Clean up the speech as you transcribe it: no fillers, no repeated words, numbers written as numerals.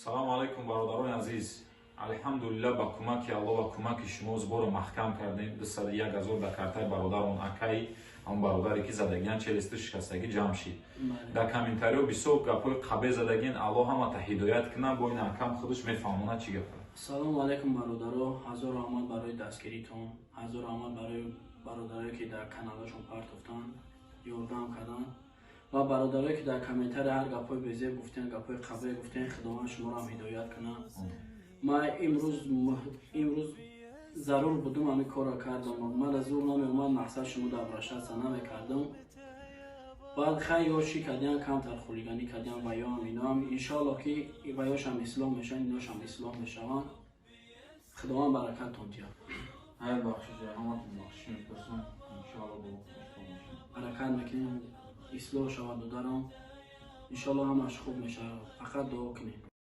Салому алайкум, бародарони азиз. Алҳамдулилла, ба кӯмаки Алло ва кӯмаки шумо сбор о маҳкам кардем. 201 000 дар картаи бародарон, акаи ҳамон бародаре, ки задагиан, челюсть и шикастагӣ, ҷамъ шид. Дар комментариҳо бисёр гапҳои қабе задагин. Алло ҳамата ҳидоят кунад. Бо ин акам худаш мефаҳмонад, чӣ гапа. Салому алайкум, бародаро. Ҳазор раҳмат барои дастгиритон, ҳазор раҳмат барои бародарое, ки дар каналашон партофтанд, ёрдам карданд, ва бародарое, ки дар комментария ҳар гапҳои безеб гуфтен, гапҳои қабе гуфтен. Худованд шуморо ҳидоят кунад. Ман имрӯз зарур будум, ҳамин корро кардам. Ман зур намеомад, мақсад шумо дар обращаться намекардам. Баъд хай, ё чӣ кардиан, камтар хулиганӣ кардиан ва ёам иноам. Иншоалло, ки ва ёшам ислоҳ мешаванд, иношам ислоҳ мешаванд. Худованд баракаттон диҳад. Ҳай, бахшиш, ҳаматон бахшиш мепурсам. Иншоалло, бо ислоҳ мешавад. Ҳаракат мекунем, ислоҳ шавад, додарам. Иншоалло, ҳамаш хуб мешавад, фақат дуо кунем.